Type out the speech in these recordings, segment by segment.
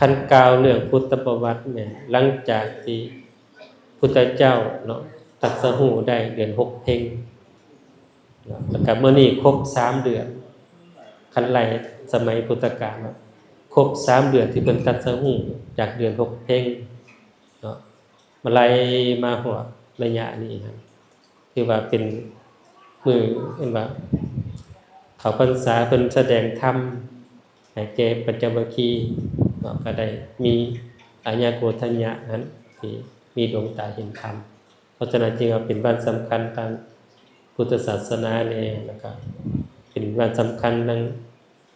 ຄັນກ່າວເລື່ອງພຸດທະປະຫວັດແມ່ນຫຼັງຈາກທີ່ພຸດທະເຈົ້າເນາະ ຕັດສະຮູ້ໄດ້ເດືອນຫົກເພັງເນາະ ແລ້ວກໍມື້ນີ້ຄົບສາມເດືອນ ຄັນໄລ່ສະໄໝພຸດທະການເນາະ ຄົບສາມເດືອນທີ່ເພິ່ນຕັດສະຮູ້ຈາກເດືອນຫົກເພັງເນາະ ມາໄລ່ມາຮອດໄລຍະນີ້ຫັ້ນ ຖືວ່າເປັນມື້ ເອີ້ນວ່າເຂົ້າພັນສາ ເພິ່ນສະແດງທຳໃຫ້ແກ່ປັນຈະວັກຄີເນາະ ກໍໄດ້ມີອາຍະໂກນທັນຍະຫັ້ນ ທີ່ມີດວງຕາເຫັນທຳ. ເພາະສະນັ້ນຈຶ່ງວ່າເປັນວັນສຳຄັນທາງພຸດທະສາສະໜາແດ່ ແລ້ວກໍເປັນວັນສຳຄັນໃນ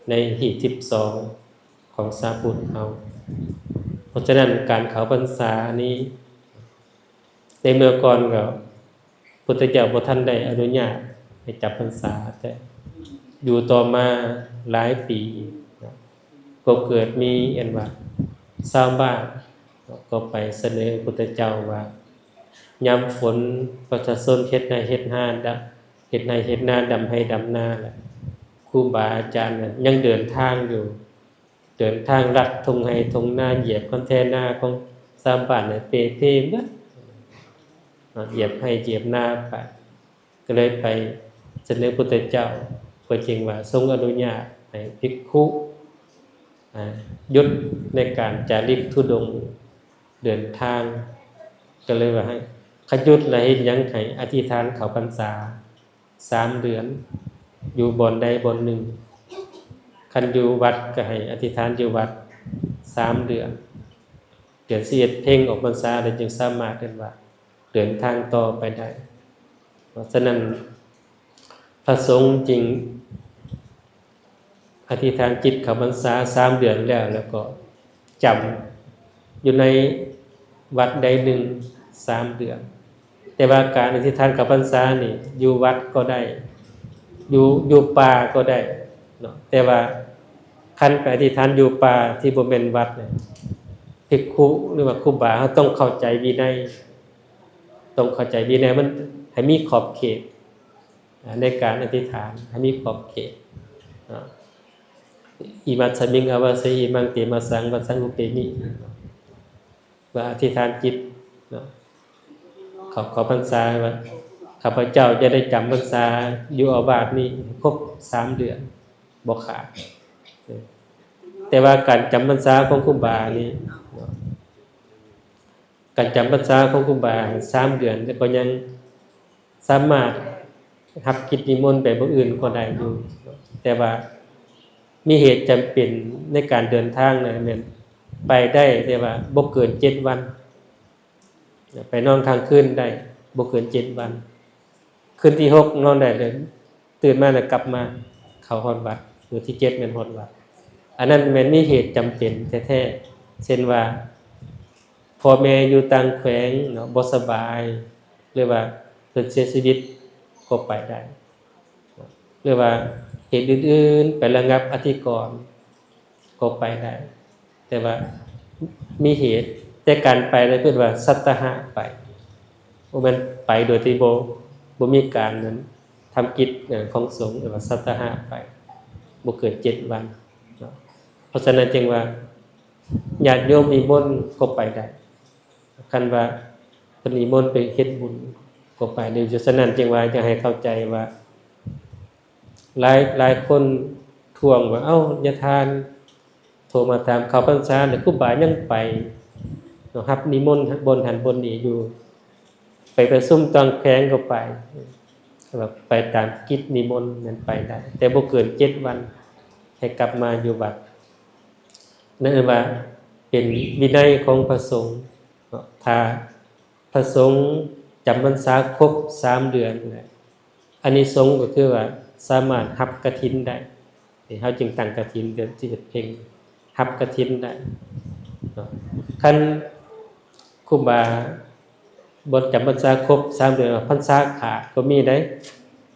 ໃນຮີດສິບສອງຂອງຊາວພຸດເຮົາ. ເພາະສະນັ້ນການເຂົ້າພັນສານີ້ ໃນເມື່ອກ່ອນກໍ ພຸດທະເຈົ້າບໍ່ທັນໄດ້ອະນຸຍາດໃຫ້ຈຳພັນສາ ແຕ່ຢູ່ຕໍ່ມາຫຼາຍປີ ກໍເກີດມີອັນວ່າຊາວບ້ານກໍໄປສະເໜີພຸດທະເຈົ້າວ່າ ຍາມຝົນປະຊາຊົນເຮັດໄຮ່ເຮັດນາ ດຳ ເຮັດໄຮ່ເຮັດນາ ດຳໄຮ່ດຳນາ ແລະ ຄູບາອາຈານນັ້ນຍັງເດີນທາງຢູ່ ເດີນທາງລັດທົ່ງໄຮ່ທົ່ງນາ ຢຽບຄັນແທນາຂອງຊາວບ້ານເນຍ ເປ່ເພເບິດເນາະ ຢຽບໄຮ່ຢຽບນາໄປ ກໍເລີຍໄປສະເໜີພຸດທະເຈົ້າ ເພິ່ນຈຶ່ງວ່າຊົງອະນຸຍາດໃຫ້ພິກຂຸ ອາ ຢຸດໃນການຈາລິກທຸດົງເດີນທາງ ກໍເລີຍວ່າໃຫ້ ຄັນຢຸດແລ້ວເຮັດຫຍັງ? ໃຫ້ອະທິຖານເຂົ້າພັນສາ ສາມເດືອນ ຢູ່ບ່ອນໃດບ່ອນໜຶ່ງ ຄັນຢູ່ວັດກໍໃຫ້ອະທິຖານຢູ່ວັດສາມເດືອນ ເດືອນສິບເອັດເພັງອອກພັນສາ ແລ້ວຈຶ່ງສາມາດເອີ້ນວ່າເດີນທາງຕໍ່ໄປໄດ້. ສະນັ້ນ ພະສົງຈຶ່ງ ອະທິຖານຈິດເຂົ້າພັນສາສາມເດືອນແລ້ວ ແລ້ວກໍຈຳຢູ່ໃນວັດໃດໜຶ່ງສາມເດືອນ. ແຕ່ວ່າການອະທິຖານເຂົ້າພັນສານີ້ ຢູ່ວັດກໍໄດ້ ຢູ່ ຢູ່ປ່າກໍໄດ້ເນາະ. ແຕ່ວ່າຄັນໄປອະທິຖານຢູ່ປ່າທີ່ບໍ່ແມ່ນວັດນີ້ ພິກຂຸ ຫຼືວ່າຄູບາ ເຮົາຕ້ອງເຂົ້າໃຈວິໄນ ຕ້ອງເຂົ້າໃຈວິໄນ ມັນໃຫ້ມີຂອບເຂດ ໃນການອະທິຖານໃຫ້ມີຂອບເຂດເນາະ ອິມັດສະມິງອາວາເສ ອິມັງເຕມະສັງ ວັດສັງອຸເປມິ ວ່າອະທິຖານຈິດເນາະ ເຂົ້າ ເຂົ້າພັນສາວ່າ ຂ້າພະເຈົ້າຈະໄດ້ຈຳພັນສາຢູ່ອາວາດນີ້ຄົບສາມເດືອນບໍ່ຂາດ. ແຕ່ວ່າການຈຳພັນສາຂອງຄູບານີ້ເນາະ ການຈຳພັນສາຂອງຄູບາສາມເດືອນ ແຕ່ກໍຍັງສາມາດຮັບກິດນິມົນໄປມື້ອື່ນກໍໄດ້ຢູ່ ແຕ່ວ່າມີເຫດຈຳເປັນໃນການເດີນທາງນັ້ນແມ່ນໄປໄດ້ ແຕ່ວ່າບໍ່ເກີນເຈັດວັນ ໄປນອນຄ້າງຄືນໄດ້ບໍ່ເກີນເຈັດວັນ ຄືນທີຫົກນອນໄດ້ເລີຍ ຕື່ນມາແລ້ວກັບມາເຂົ້າຮອດວັດ ມື້ທີເຈັດແມ່ນຮອດວັດ. ອັນນັ້ນແມ່ນມີເຫດຈຳເປັນແທ້ໆ ເຊັ່ນວ່າ ພໍ່ແມ່ຢູ່ຕ່າງແຂວງເນາະ ບໍ່ສະບາຍ ຫຼືວ່າເພິ່ນເສຍຊີວິດກໍໄປໄດ້ ຫຼືວ່າເຫດອື່ນໆ ໄປລະງັບອະທິກອນກໍໄປໄດ້. ແຕ່ວ່າມີເຫດ ແຕ່ການໄປນັ້ນເອີ້ນວ່າສັດຕະຫະໄປ ບໍ່ແມ່ນໄປໂດຍທີ່ບໍ່ ບໍ່ມີການນັ້ນ ທຳກິດຂອງສົງ ເອີ້ນວ່າສັດຕະຫະໄປ ບໍ່ເກີນເຈັດວັນເນາະ. ເພາະສະນັ້ນຈຶ່ງວ່າ ຍາດໂຍມນິມົນກໍໄປໄດ້ ຄັນວ່າເພິ່ນນິມົນໄປເຮັດບຸນກໍໄປໄດ້. ສະນັ້ນຈຶ່ງວ່າຢາກໃຫ້ເຂົ້າໃຈວ່າ ຫຼາຍ ຫຼາຍຄົນທ້ວງວ່າ ເອົ້າ ຍາທ່ານໂທມາຖາມເຂົ້າພັນສາ ແລ້ວຄູບາຍັງໄປເນາະ ຮັບນິມົນບ່ອນຫັ້ນບ່ອນນີ້ຢູ່ ໄປປະຊຸມຕ່າງແຂວງກໍໄປ ແບບໄປຕາມກິດນິມົນນັ້ນໄປໄດ້ ແຕ່ບໍ່ເກີນເຈັດວັນໃຫ້ກັບມາຢູ່ວັດ. ນັ້ນເອີ້ນວ່າເປັນວິໄນຂອງພະສົງເນາະ. ຖ້າ ພະສົງຈຳພັນສາຄົບສາມເດືອນແລ້ວ ອານິສົງກໍຄືວ່າສາມາດຮັບກະຖິນໄດ້ ເຮົາຈຶ່ງຕັ້ງກະຖິນເດືອນສິບເອັດເພັງ ຮັບກະຖິນໄດ້ເນາະ. ຄັນຄູບາບໍ່ຈຳພັນສາຄົບສາມເດືອນ ພັນສາຂາດກໍມີໄດ໋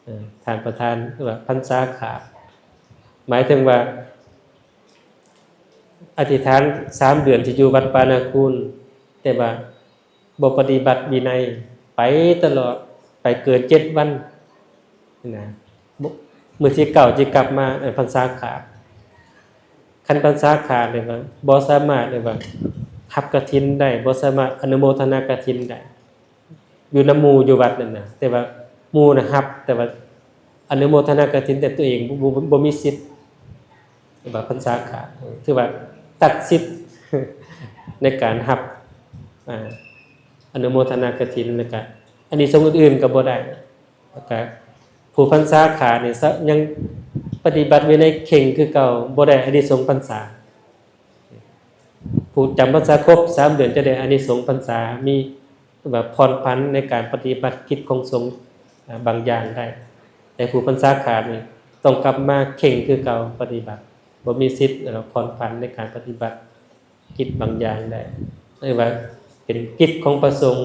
ເອີ ທ່ານປະທານວ່າພັນສາຂາດ ໝາຍເຖິງວ່າ ອະທິຖານສາມເດືອນທີ່ຢູ່ວັດປ່ານາຄູນ ແຕ່ວ່າ ບໍ່ປະຕິບັດວິໄນ ໄປຕະຫຼອດ ໄປເກີນເຈັດວັນນະ ມື້ທີເກົ້າຊິກັບມາ ເອີ້ນພັນສາຂາດ. ຄ ຄັນພັນສາຂາດ ເລີຍວ່າບໍ່ສາມາດ ເລີຍວ່າຮັບກະຖິນໄດ້ ບໍ່ສາມາດອະນຸໂມທະນາກະຖິນໄດ້ ຢູ່ນຳໝູ່ຢູ່ວັດນັ້ນນະ ແຕ່ວ່າໝູ່ນະຮັບ ແຕ່ວ່າອະນຸໂມທະນາກະຖິນ ແຕ່ຕົວເອງບໍ່ ບໍ່ ບໍ່ມີສິດ ແຕ່ວ່າພັນສາຂາດ ຖືວ່າຕັດສິດໃນການຮັບ ອາ ອະນຸໂມທະນາກະຖິນ ແລ້ວກະອານິສົງອື່ນໆກໍບໍ່ໄດ້ ແລ້ວກະຜູ້ພັນສາຂາດນີ້ ສະ ຍັງປະຕິບັດວິໄນເຄັ່ງຄືເກົ່າ ບໍ່ໄດ້ອານິສົງພັນສາ. ຜູ້ຈຳພັນສາຄົບສາມເດືອນ ຈະໄດ້ອານິສົງພັນສາ ມີແບບຜ່ອນຜັນໃນການປະຕິບັດກິດຂອງສົງ ອາ ບາງຢ່າງໄດ້ ແຕ່ຜູ້ພັນສາຂາດນີ້ຕ້ອງກັບມາເຄັ່ງຄືເກົ່າ ປະຕິບັດ ບໍ່ມີສິດ ເອີ ຜ່ອນຜັນໃນການປະຕິບັດກິດບາງຢ່າງໄດ້ ເອີ້ນວ່າເປັນກິດຂອງພະສົງ.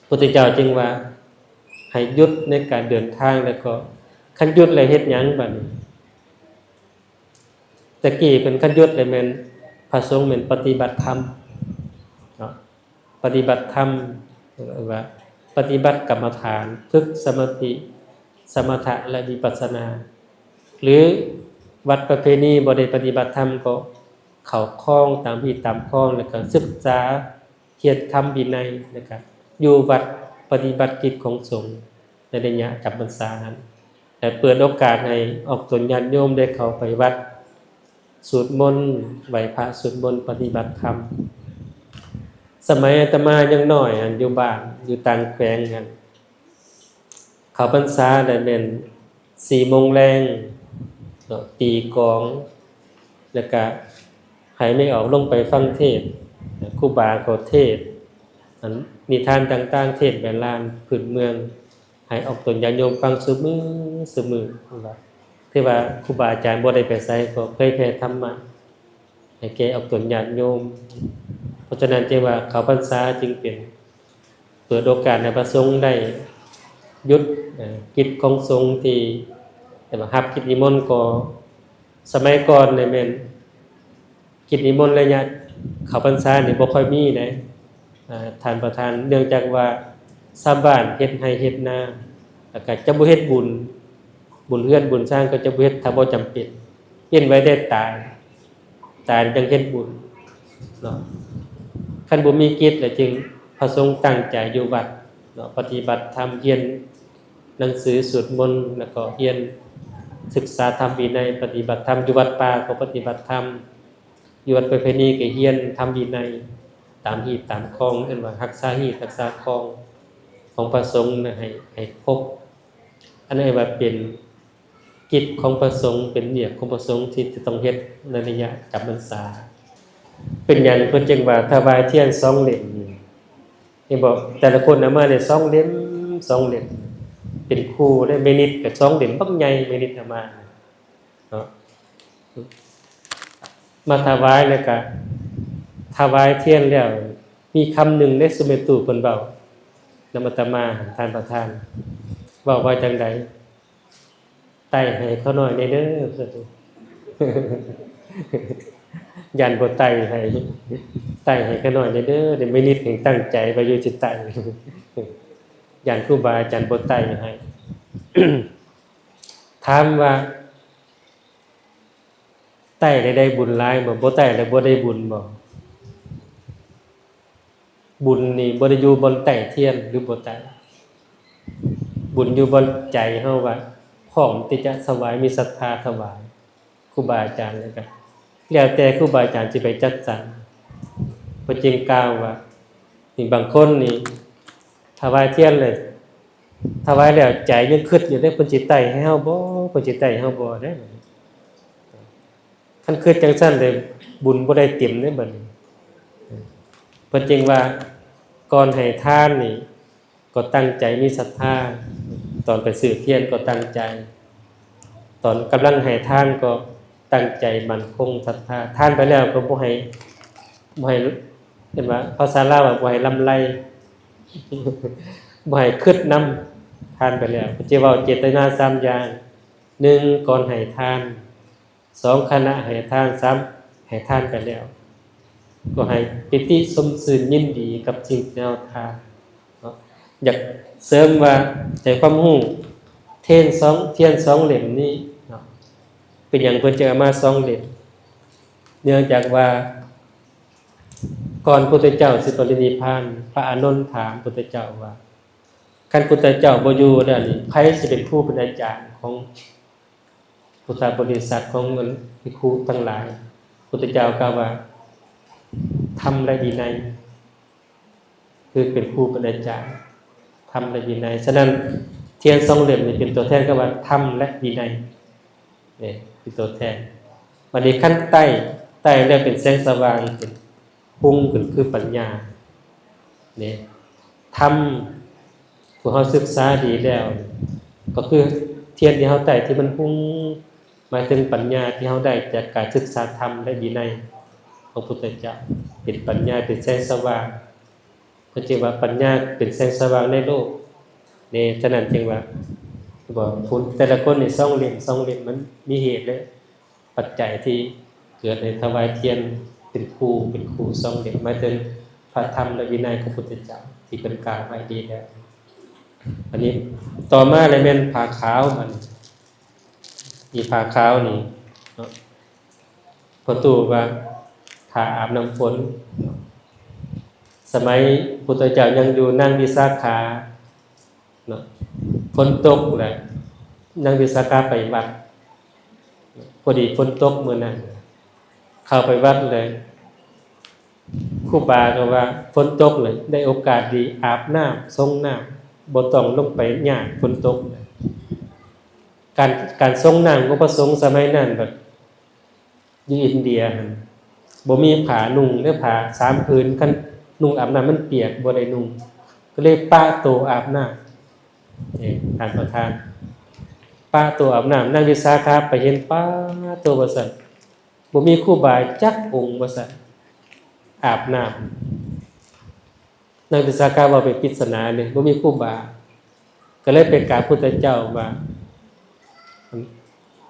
ພຸດທະເຈົ້າຈຶ່ງວ່າໃຫ້ຢຸດໃນການເດີນທາງ ແລ້ວກໍຄັນຢຸດແລ້ວເຮັດຫຍັງບາດນີ້? ແຕ່ກີ້ເພິ່ນຄັນຢຸດແລ້ວແມ່ນ ພະສົງແມ່ນປະຕິບັດທຳເນາະ ປະຕິບັດທຳ ເອີ້ນວ່າປະຕິບັດກຳມະຖານ ຝຶກສະມາທິ ສະມະຖະ ແລະ ວິປັດສະນາ ຫຼື ວັດປະເພນີບໍ່ໄດ້ປະຕິບັດທຳ ກໍເຂົ້າຄອງຕາມຮີດຕາມຄອງ ແລ້ວກໍສຶກສາ ຮຽນທຳວິໄນ ແລ້ວກະຢູ່ວັດປະຕິບັດກິດຂອງສົງໃນໄລຍະຈຳພັນສານັ້ນ ແລະ ເປີດໂອກາດໃຫ້ອອກຕົນຍາດໂຍມໄດ້ເຂົ້າໄປວັດ ສູດມົນ ໄຫວ້ພະ ສູດມົນ ປະຕິບັດທຳ. ສະໄໝອາດຕະມາຍັງນ້ອຍຫັ້ນ ຢູ່ບ້ານ ຢູ່ຕ່າງແຂວງຫັ້ນ ເຂົ້າພັນສາໄດ້ແມ່ນສີ່ໂມງແລງເນາະ ຕີກອງ ແລ້ວກະໃຫ້ແມ່ອອກລົງໄປຟັງເທດ ຄູບາກໍເທດ ອັນນິທານຕ່າງໆ ເທດແມ່ນລານພື້ນເມືອງ ໃຫ້ອອກຕົນຍາດໂຍມຟັງຊຸມື້ ຊຸມື້ ເພິ່ນວ່າ ຖືວ່າຄູບາອາຈານບໍ່ໄດ້ໄປໃສ ກໍເຜີຍແຜ່ທຳມະ ໃຫ້ແກ່ອອກຕົນຍາດໂຍມ. ເພາະສະນັ້ນຈຶ່ງວ່າເຂົ້າພັນສາຈຶ່ງເປັນ ເປີດໂອກາດໃຫ້ພະສົງໄດ້ຢຸດ ເອີ ກິດຂອງສົງທີ່ ແຕ່ວ່າຮັບກິດນິມົນກໍ ສະໄໝກ່ອນນີ້ແມ່ນກິດນິມົນໄລຍະເຂົ້າພັນສານີ້ບໍ່ຄ່ອຍມີເດ້ ເອີ ທ່ານປະທານ ເນື່ອງຈາກວ່າຊາວບ້ານເຮັດໄຮ່ເຮັດນາ ແລ້ວກໍຈະບໍ່ເຮັດບຸນ ບຸນເຮືອນບຸນຊານກໍຈະບໍ່ເຮັດ ຖ້າບໍ່ຈຳເປັນ ເວັ້ນໄວ້ແຕ່ຕາຍ ຕາຍຈັ່ງເຮັດບຸນເນາະ. ຄັນບໍ່ມີກິດແລ້ວຈຶ່ງ ພະສົງຕັ້ງໃຈຢູ່ວັດເນາະ ປະຕິບັດທຳ ຮຽນໜັງສືສວດມົນ ແລ້ວກໍຮຽນສຶກສາທຳວິໄນ ປະຕິບັດທຳ ຢູ່ວັດປ່າກໍປະຕິບັດທຳ ຢູ່ວັດປະເພນີກໍຮຽນທຳວິໄນ ຕາມຮີດຕາມຄອງ ເອີ້ນວ່າຮັກສາຮີດຮັກສາຄອງຂອງພະສົງນະ ໃຫ້ ໃຫ້ຄົບ. ອັນນີ້ວ່າເປັນ ກິດຂອງພະສົງ ເປັນວຽກຂອງພະສົງທີ່ຈະຕ້ອງເຮັດໃນໄລຍະຈຳພັນສາ. ເປັນຫຍັງເພິ່ນຈຶ່ງວ່າຖວາຍທຽນສອງເຫຼັ້ມນີ້? ເຫັນບໍ່? ແຕ່ລະຄົນເອົາມາໄດ້ສອງເຫຼັ້ມ ສອງເຫຼັ້ມ ເປັນຄູ່ເດ້. ແມ່ນິດກໍສອງເຫຼັ້ມບັກໃຫຍ່ ແມ່ນິດເອົາມາເນາະ ມາຖວາຍ ແລ້ວກໍຖວາຍທຽນແລ້ວ ມີຄຳໜຶ່ງເດ້ ຊຸແມ່ຕູ້ເພິ່ນເວົ້ານຳອາດຕະມາ ທ່ານປະທານ ເວົ້າວ່າຈັ່ງໃດ? ໄຕ້ໃຫ້ຂ້ານ້ອຍແດ່ເດີ ຢ້ານບໍ່ໄຕ້ໃຫ້ ໄຕ້ໃຫ້ຂ້ານ້ອຍແດ່ເດີ. ແມ່ນິດແຮ່ງຕັ້ງໃຈວ່າຢູ່ຊິໄຕ້ ຢ້ານຄູບາອາຈານບໍ່ໄຕ້ໃຫ້. ຖາມວ່າ ໄຕ້ແລ້ວໄດ້ບຸນຫຼາຍບໍ່? ບໍ່ໄຕ້ແລ້ວບໍ່ໄດ້ບຸນບໍ່? ບຸນນີ້ບໍ່ໄດ້ຢູ່ບ່ອນໄຕ້ທຽນ ຫຼື ບໍ່ໄຕ້. ບຸນຢູ່ບ່ອນໃຈເຮົາວ່າ ພ້ອມທີ່ຈະຖວາຍ ມີສັດທາຖວາຍຄູບາອາຈານ ແລ້ວກະແລ້ວແຕ່ຄູບາອາຈານຊິໄປຈັດສັນ. ເພິ່ນຈຶ່ງກ່າວວ່າ ນີ້ ບາງຄົນນີ້ຖວາຍທຽນເລີຍ ຖວາຍແລ້ວໃຈຍັງຄິດຢູ່ເດ້ ເພິ່ນຊິໄຕ້ໃຫ້ເຮົາບໍ່? ເພິ່ນຊິໄຕ້ໃຫ້ເຮົາບໍ່ເດ້? ຄັນຄິດຈັ່ງຊັ້ນເດ້ ບຸນບໍ່ໄດ້ເຕັມເດ້ບັດນີ້. ເພິ່ນຈຶ່ງວ່າ ກ່ອນໃຫ້ທານນີ້ກໍຕັ້ງໃຈມີສັດທາ, ຕອນໄປຊື້ທຽນກໍຕັ້ງໃຈ, ຕອນກຳລັງໃຫ້ທານກໍຕັ້ງໃຈໝັ້ນຄົງສັດທາ. ທານໄປແລ້ວກໍບໍ່ໃຫ້ ບໍ່ໃຫ້ ເອີ້ນວ່າ ພາສາລາວວ່າບໍ່ໃຫ້ລຳໄລ ບໍ່ໃຫ້ຄິດນຳ. ທານໄປແລ້ວ ເພິ່ນຈະເວົ້າເຈດຕະນາສາມຢ່າງ, ໜຶ່ງ ກ່ອນໃຫ້ທານ, ສອງ ຂະນະໃຫ້ທານ, ສາມ ໃຫ້ທານໄປແລ້ວ ກໍໃຫ້ປີຕິຊົມຊື່ນຍິນດີກັບສິ່ງທີ່ເຮົາທານເນາະ. ຢາກເສີມວ່າໃນຄວາມຮູ້ ທຽນສອງ ທຽນສອງເຫຼັ້ມນີ້ເນາະ ເປັນຫຍັງເພິ່ນຈຶ່ງເອົາມາສອງເຫຼັ້ມ? ເນື່ອງຈາກວ່າກ່ອນພຸດທະເຈົ້າຊິປະລິນິບພານ, ພະອານົນຖາມພຸດທະເຈົ້າວ່າ ຄັນພຸດທະເຈົ້າບໍ່ຢູ່ແລ້ວນີ້ ໃຜຊິເປັນຄູເປັນອາຈານຂອງພຸດທະບໍລິສັດ ຂອງພິກຂຸທັງຫຼາຍ? ພຸດທະເຈົ້າກ່າວວ່າ ທຳ ແລະ ວິໄນ ຄືເປັນຄູເປັນອາຈານ ທຳ ແລະ ວິໄນ. ສະນັ້ນ ທຽນສອງເຫຼັ້ມນີ້ເປັນຕົວແທນຄຳວ່າ ທຳ ແລະ ວິໄນ ເດ້ ເປັນຕົວແທນ. ບັດນີ້ຄັນໄຕ້ ໄຕ້ແລ້ວເປັນແສງສະຫວ່າງ ເປັນຮຸ່ງຂຶ້ນຄືປັນຍາເດ້. ທຳ ຜູ້ເຮົາສຶກສາດີແລ້ວ ກໍຄືທຽນທີ່ເຮົາໄຕ້ທີ່ມັນຮຸ່ງ ໝາຍເຖິງປັນຍາທີ່ເຮົາໄດ້ຈາກການສຶກສາທຳ ແລະ ວິໄນຂອງພຸດທະເຈົ້າ ເປັນປັນຍາ ເປັນແສງສະຫວ່າງ. ເພິ່ນຈຶ່ງວ່າປັນຍາເປັນແສງສະຫວ່າງໃນໂລກເດ້. ສະນັ້ນຈຶ່ງວ່າ ບອກ ແຕ່ລະຄົນນີ້ສອງເຫຼັ້ມ ສອງເຫຼັ້ມ ມັນມີເຫດ ແລະ ປັດໄຈທີ່ເກີດໃຫ້ຖວາຍທຽນເປັນຄູ່ ເປັນຄູ່ສອງເຫຼັ້ມ ໝາຍເຖິງພະທຳ ແລະ ວິໄນຂອງພຸດທະເຈົ້າທີ່ເພິ່ນກ່າວໄວ້ດີແລ້ວ. ອັນນີ້ຕໍ່ມາແລ້ວແມ່ນຜ້າຂາວ ບັດນີ້ ອີ ຜ້າຂາວນີ້ເນາະ ພໍ່ຕູ້ວ່າຜ້າອາບນ້ຳຝົນ. ສະໄໝພຸດທະເຈົ້າຍັງຢູ່ ນາງວິສາຂາເນາະ ຝົນຕົກແລ້ວ ນາງວິສາຂາໄປວັດ ພໍດີຝົນຕົກມື້ນັ້ນ ເຂົ້າໄປວັດເລີຍ ຄູບາກໍວ່າຝົນຕົກເລີຍ ໄດ້ໂອກາດດີ ອາບນ້ຳ ສົງນ້ຳ ບໍ່ຕ້ອງລົງໄປຍາກຝົນຕົກ. ການ ການສົງນ້ຳຂອງພະສົງສະໄໝນັ້ນ ແບບຢູ່ອິນເດຍຫັ້ນ ບໍ່ມີຜ້ານຸ່ງເດີ ຜ້າສາມຜືນ ຄັນນຸ່ງອາບນ້ຳມັນປຽກ ບໍ່ໄດ້ນຸ່ງ ກໍເລີຍປະໂຕອາບນ້ຳ. ເອີ ທ່ານປະທານ ປະໂຕອາບນ້ຳ. ນາງວິສາຂາໄປເຫັນ ປະໂຕ ວ່າຊັ້ນ ບໍ່ມີຄູບາຈັກອົງ ວ່າຊັ້ນ ອາບນ້ຳ. ນາງວິສາຂາເວົ້າເປັນປິດສະໜາເດ້ ບໍ່ມີຄູບາ ກໍເລີຍໄປກາບພຸດທະເຈົ້າວ່າ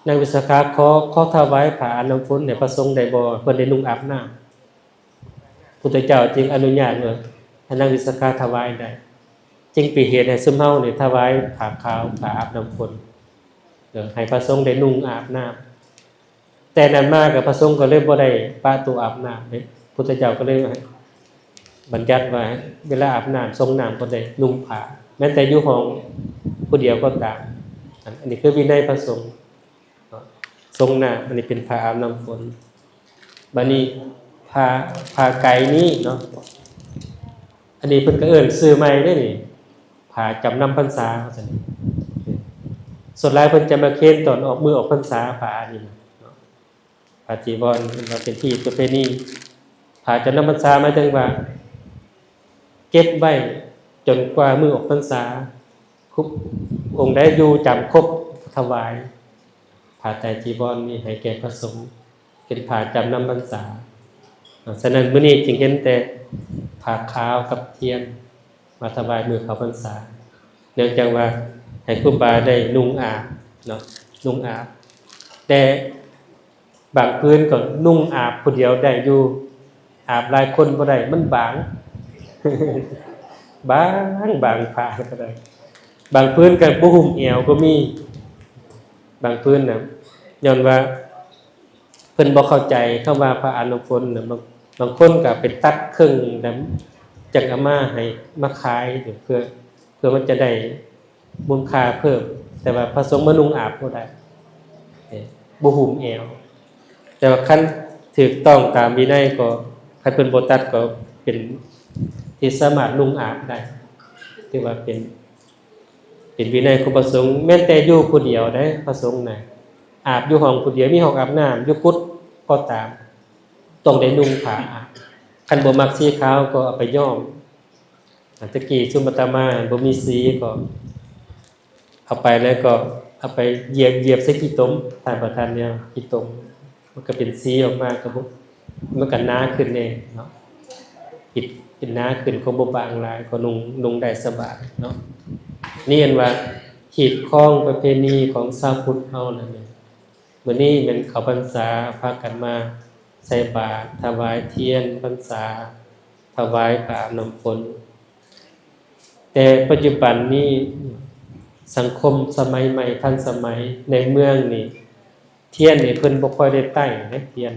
ນາງວິສາຂາ ຂໍ ຂໍຖວາຍຜ້າອາບນ້ຳຝົນໃຫ້ພະສົງໄດ້ບໍ່? ເພິ່ນໄດ້ນຸ່ງອາບນ້ຳ. ພຸດທະເຈົ້າຈຶ່ງອະນຸຍາດວ່າ ໃຫ້ນາງວິສາຂາຖວາຍໄດ້ ຈຶ່ງເປັນເຫດໃຫ້ຊຸມເຮົານີ້ຖວາຍຜ້າຂາວ ຜ້າອາບນ້ຳຝົນ ເອີ ໃຫ້ພະສົງໄດ້ນຸ່ງອາບນ້ຳ. ແຕ່ນັ້ນມາກໍພະສົງກໍເລີຍບໍ່ໄດ້ປະໂຕອາບນ້ຳເດ້. ພຸດທະເຈົ້າກໍເລີຍບັນຍັດວ່າ ເວລາອາບນ້ຳ ສົງນ້ຳ ກໍໄດ້ນຸ່ງຜ້າ ແມ່ນແຕ່ຢູ່ຫ້ອງຜູ້ດຽວກໍຕາມ. ອັນ ອັນນີ້ຄືວິໄນພະສົງເນາະ ສົງນ້ຳ. ອັນນີ້ເປັນຜ້າອາບນ້ຳຝົນ. ບັດນີ້ຜ້າ ຜ້າໄກນີ້ເນາະ ອັນນີ້ເພິ່ນກໍເອີ້ນຊື່ໃໝ່ເດ້ນີ້ ຜ້າຈຳນຳພັນສາ ວ່າຊັ້ນ. ສ່ວນຫຼາຍເພິ່ນຈະມາເຄນຕອນອອກ ມື້ອອກພັນສາ ຜ້າອັນນີ້ນະເນາະ ຜ້າຈີວອນ ເປັນວ່າເປັນຮີດປະເພນີ. ຜ້າຈຳນຳພັນສາ ໝາຍເຖິງວ່າເກັບໄວ້ຈົນກວ່າມື້ອອກພັນສາ ຄຸບ ອົງໃດຢູ່ຈຳຄົບຖວາຍ ຜ້າໄຕຈີວອນນີ້ໃຫ້ແກ່ພະສົງ ເປັນຜ້າຈຳນຳພັນສາ. ສະນັ້ນ ມື້ນີ້ຈຶ່ງເຫັນແຕ່ຜ້າຂາວກັບທຽນມາຖວາຍມື້ເຂົ້າພັນສາ ເນື່ອງຈາກວ່າໃຫ້ຄູບາໄດ້ນຸ່ງອາບເນາະ ນຸ່ງອາບ. ແຕ່ບາງຜືນກໍນຸ່ງອາບຜູ້ດຽວໄດ້ຢູ່ ອາບຫຼາຍຄົນບໍ່ໄດ້ ມັນບາງ ບາງ ບາງຜ້າກໍໄດ້. ບາງຜືນກໍບໍ່ຫຸ້ມແອວກໍມີ ບາງຜືນນະ ຍ້ອນວ່າເພິ່ນບໍ່ເຂົ້າໃຈຄຳວ່າຜ້າອາບນ້ຳຝົນນະ. ບາງ ບາງຄົນກໍໄປຕັດເຄິ່ງນຳ ຈັ່ງເອົາມາໃຫ້ມາຂາຍ ເພື່ອ ເພື່ອມັນຈະໄດ້ມູນຄ່າເພີ່ມ. ແຕ່ວ່າພະສົງມານຸ່ງອາບບໍ່ໄດ້ ເອີ ບໍ່ຫຸ້ມແອວ. ແຕ່ວ່າຄັນຖືກຕ້ອງຕາມວິໄນກໍ ຄັນເພິ່ນບໍ່ຕັດກໍເປັນທີ່ສາມາດນຸ່ງອາບໄດ້ ຖືວ່າເປັນ ເປັນວິໄນຂອງພະສົງ. ແມ່ນແຕ່ຢູ່ຜູ້ດຽວເດ້ ພະສົງນະ ອາບຢູ່ຫ້ອງຜູ້ດຽວ ມີຫ້ອງອາບນ້ຳຢູ່ກຸດກໍຕາມ ຕ້ອງໄດ້ນຸ່ງຜ້າອາບ. ຄັນບໍ່ມັກສີຂາວກໍເອົາໄປຍ້ອມ. ແຕ່ກີ້ຊຸມອາດຕະມາບໍ່ມີສີກໍ ເອົາໄປແລ້ວກໍເອົາໄປຢຽບ ຢຽບໃສ່ຂີ້ຕົມ ທ່ານປະທານ ແນວຂີ້ຕົມ ມັນກໍເປັນສີອອກມາ ກໍບໍ່ ມັນກໍໜາຂຶ້ນແດ່ເນາະ ເປັນ ເປັນໜາຂຶ້ນ ກໍບໍ່ບາງຫຼາຍ ກໍນຸ່ງ ນຸ່ງໄດ້ສະບາຍເນາະ. ນີ້ເອີ້ນວ່າຮີດຄອງປະເພນີຂອງຊາວພຸດເຮົານັ້ນແຫຼະ. ມື້ນີ້ແມ່ນເຂົ້າພັນສາ ພາກັນມາໃສ່ບາດ ຖວາຍທຽນພັນສາ ຖວາຍຜ້າອາບນ້ຳຝົນ. ແຕ່ປັດຈຸບັນນີ້ ສັງຄົມສະໄໝໃໝ່ ທັນສະໄໝ ໃນເມືອງນີ້ ທຽນນີ້ເພິ່ນບໍ່ຄ່ອຍໄດ້ໄຕ້ເດ້ ທຽນ.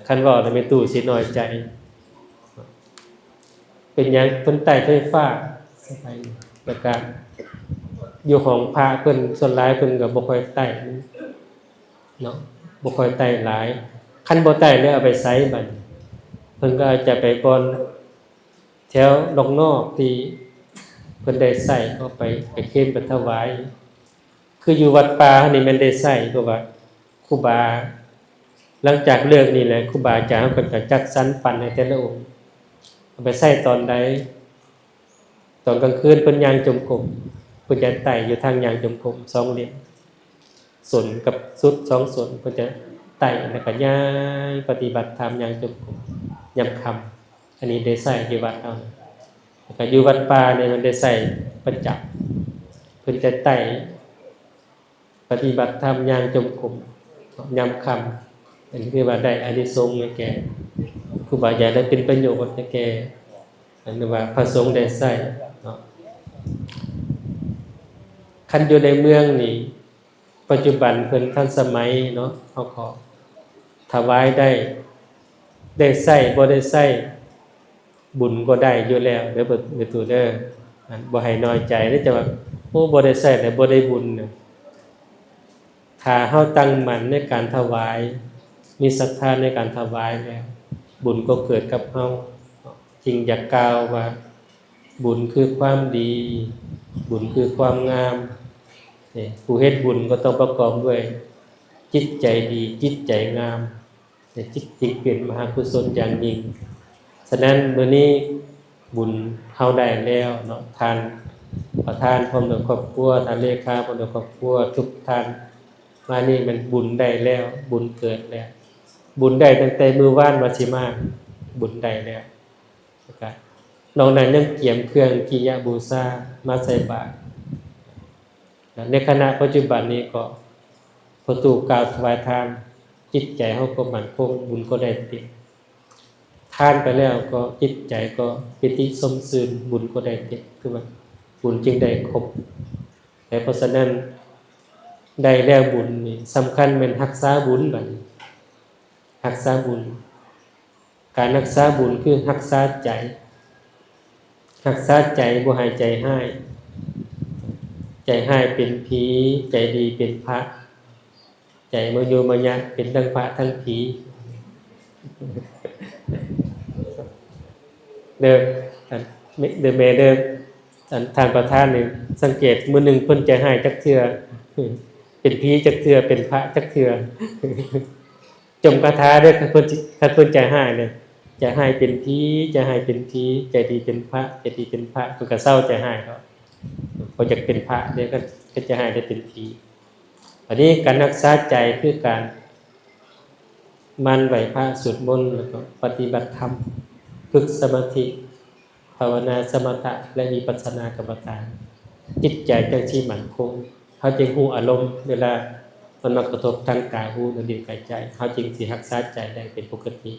ຄັນເວົ້າແລ້ວແມ່ຕູ້ຊິນ້ອຍໃຈ. ເປັນຫຍັງເພິ່ນໄຕ້ໄຟຟ້າ ແລ້ວກະຢູ່ຫ້ອງພະເພິ່ນ ສ່ວນຫຼາຍເພິ່ນກໍບໍ່ຄ່ອຍໄຕ້ເນາະ ບໍ່ຄ່ອຍໄຕ້ຫຼາຍ. ຄັນບໍ່ໄຕ້ແລ້ວເອົາໄປໃສບັດນີ້? ເພິ່ນກໍອາດຈະໄປບ່ອນແຖວນອກໆ ທີ່ເພິ່ນໄດ້ໃຊ້ ກໍໄປ ໄປເຄນໄປຖວາຍ. ຄືຢູ່ວັດປ່າເຮົານີ້ແມ່ນໄດ້ໃຊ້ ເພາະວ່າຄູບາ ຫຼັງຈາກເລີກນີ້ແຫຼະ ຄູບາອາຈານເຮົາກໍຈະຈັດສັນປັນໃຫ້ແຕ່ລະອົງ ເອົາໄປໃຊ້ຕອນໃດ? ຕອນກາງຄືນເພິ່ນຍ່າງຈົງກົມ ເພິ່ນຈະໄຕ້ຢູ່ທາງຍ່າງຈົງກົມສອງເຫຼັ້ມ ສົ້ນກັບສຸດສອງສົ້ນ ເພິ່ນຈະໄຕ້ ແລ້ວກໍຍ່າງປະຕິບັດທຳຍ່າງຈົງກົມຍາມຄ່ຳ. ອັນນີ້ໄດ້ໃຊ້ຢູ່ວັດເຮົາ ແລ້ວກໍຢູ່ວັດປ່ານີ້ມັນໄດ້ໃຊ້ປະຈຳ ເພິ່ນຈະໄຕ້ ປະຕິບັດທຳຍ່າງຈົງກົມຍາມຄ່ຳ. ອັນນີ້ຖືວ່າໄດ້ອານິສົງໃນແກ່ຄູບາອາຈານ ແລະ ເປັນປະໂຫຍດໃນແກ່ ອັນວ່າພະສົງໄດ້ໃຊ້ເນາະ. ຄັນຢູ່ໃນເມືອງນີ້ ປັດຈຸບັນເພິ່ນທັນສະໄໝເນາະ ເຮົາກໍຖວາຍໄດ້ ໄດ້ໃຊ້ ບໍ່ໄດ້ໃຊ້ ບຸນກໍໄດ້ຢູ່ແລ້ວເດີ ແມ່ຕູ້ເດີ. ອັນ ບໍ່ໃຫ້ນ້ອຍໃຈເດີ ຈະວ່າ ໂອ້ ບໍ່ໄດ້ໃຊ້ແລ້ວບໍ່ໄດ້ບຸນນະ. ຖ້າເຮົາຕັ້ງໝັ້ນໃນການຖວາຍ ມີສັດທາໃນການຖວາຍແລ້ວ ບຸນກໍເກີດກັບເຮົາ. ຈຶ່ງຢາກກ່າວວ່າ ບຸນຄືຄວາມດີ ບຸນຄືຄວາມງາມ. ນີ້ ຜູ້ເຮັດບຸນກໍຕ້ອງປະກອບດ້ວຍຈິດໃຈດີ ຈິດໃຈງາມ ແລະ ຈິດຈຶ່ງເປັນມະຫາກຸສົນຢ່າງຍິ່ງ. ສະນັ້ນ ມື້ນີ້ບຸນເຮົາໄດ້ແລ້ວເນາະ ທ່ານປະທານພ້ອມດ້ວຍຄອບຄົວ ທ່ານເລຂາພ້ອມດ້ວຍຄອບຄົວ ທຸກທ່ານມານີ້ແມ່ນບຸນໄດ້ແລ້ວ ບຸນເກີດແລ້ວ ບຸນໄດ້ຕັ້ງແຕ່ມື້ວານວ່າຊິມາ ບຸນໄດ້ແລ້ວ. ແລ້ວກະນອກນັ້ນຍັງກຽມເຄື່ອງກິລິຍາບູຊາມາໃສ່ບາດ. ໃນຂະນະປັດຈຸບັນນີ້ກໍ ພໍຕູ້ກ່າວຖວາຍທານ ຈິດໃຈເຮົາກໍໝັ້ນຄົງ ບຸນກໍໄດ້ເຕັມ. ທານໄປແລ້ວກໍຈິດໃຈກໍປີຕິຊົມຊື່ນ ບຸນກໍໄດ້ເຕັມ ຄືວ່າບຸນຈຶ່ງໄດ້ຄົບ. ແລະ ເພາະສະນັ້ນ ໄດ້ແລ້ວບຸນນີ້ ສຳຄັນແມ່ນຮັກສາບຸນບັດນີ້ ຮັກສາບຸນ. ການຮັກສາບຸນຄືຮັກສາໃຈ ຮັກສາໃຈບໍ່ໃຫ້ໃຈຮ້າຍ ໃຈຮ້າຍເປັນຜີ ໃຈດີເປັນພະ ໃຈມະໂຍມະຍະເປັນທັງພະທັງຜີ. ເດີ ອັນ ເດີແມ່ເດີ ອັນ ທ່ານປະທານນີ້ ສັງເກດ ມື້ໜຶ່ງເພິ່ນໃຈຮ້າຍຈັກເທື່ອ ເປັນຜີຈັກເທື່ອ ເປັນພະຈັກເທື່ອ. ຈົ່ມຄາຖາເດີ ຄັນເພິ່ນ ຄັນເພິ່ນໃຈຮ້າຍເດີ ໃຈຮ້າຍເປັນຜີ ໃຈຮ້າຍເປັນຜີ ໃຈດີເປັນພະ ໃຈດີເປັນພະ ເພິ່ນກໍເຊົາໃຈຮ້າຍເນາະ ບໍ່ຢາກເປັນພະເດີ ຄັນ ຄັນໃຈຮ້າຍໄດ້ເປັນຜີ. ອັນນີ້ການຮັກສາໃຈຄືການໝັ່ນໄຫວ້ພະ ສວດມົນ ແລ້ວກໍປະຕິບັດທຳ ຝຶກສະມາທິ ພາວະນາສະມະຖະ ແລະ ວິປັດສະນາກຳມະຖານ ຈິດໃຈຈັ່ງຊິໝັ້ນຄົງ. ເຮົາຈຶ່ງຮູ້ອາລົມ ເວລາມັນມາກະທົບທາງຕາ ຫູ ລະລິນ ກາຍ ໃຈ ເຮົາຈຶ່ງຊິຮັກສາໃຈໄດ້ເປັນປົກກະຕິ.